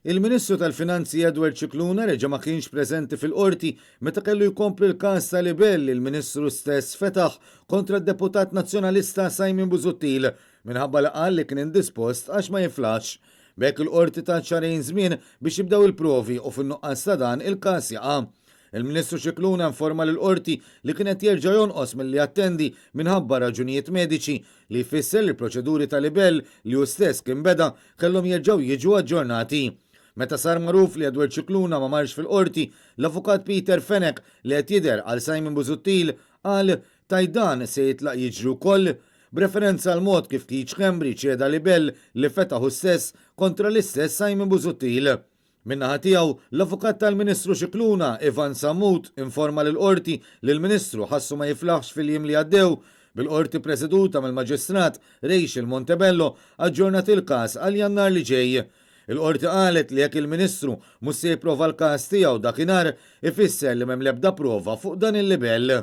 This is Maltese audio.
Il-Ministru tal-Finanzi Edward Scicluna reġa' ma kienx preżenti fil-Qorti meta kellu jkompli l-każ ta' libell li l-Ministru stess fetaħ kontra d-Deputat Nazzjonalista Simon Busuttil minħabba li qal li kien indispost għax ma jiflaħx. B'hekk il-Qorti tat xahrejn żmien biex jibdew il-provi u fin-nuqqas ta' dan il-każ jaqa'. Il-Ministru Scicluna informa lill-Qorti li kien qed jerġa' jonqos milli jattendi minħabba raġunijiet mediċi, li jfisser li l-proċeduri ta' libell li hu stess kien beda kellhom jerġgħu jiġu aġġornati. Meta sar magħruf li Edward Scicluna ma marx fil-Qorti, l-Avukat Peter Fenech, li qed jidher għal Simon Busuttil, qal tgħid dan se jitlaq jiġri wkoll? B'referenza għall-mod kif Keith Schembri ċeda libell li fetaħ hu stess kontra l-istess Simon Busuttil. Min-naħa tiegħu, l-Avukat tal-Ministru Scicluna, Ivan Sammut, informa lill-Qorti li l-Ministru ħassu ma jiflaħx fil-jiem li għaddew, bil-Qorti preseduta mill-Maġistrat Rachel Montebello aġġornat il-każ għal Jannar li ġej. Il-Qorti qalet li jekk il-Ministru mhux se jipprova l-każ tiegħu dakinhar, ifisser li m'hemm l-ebda prova fuq dan il-libell.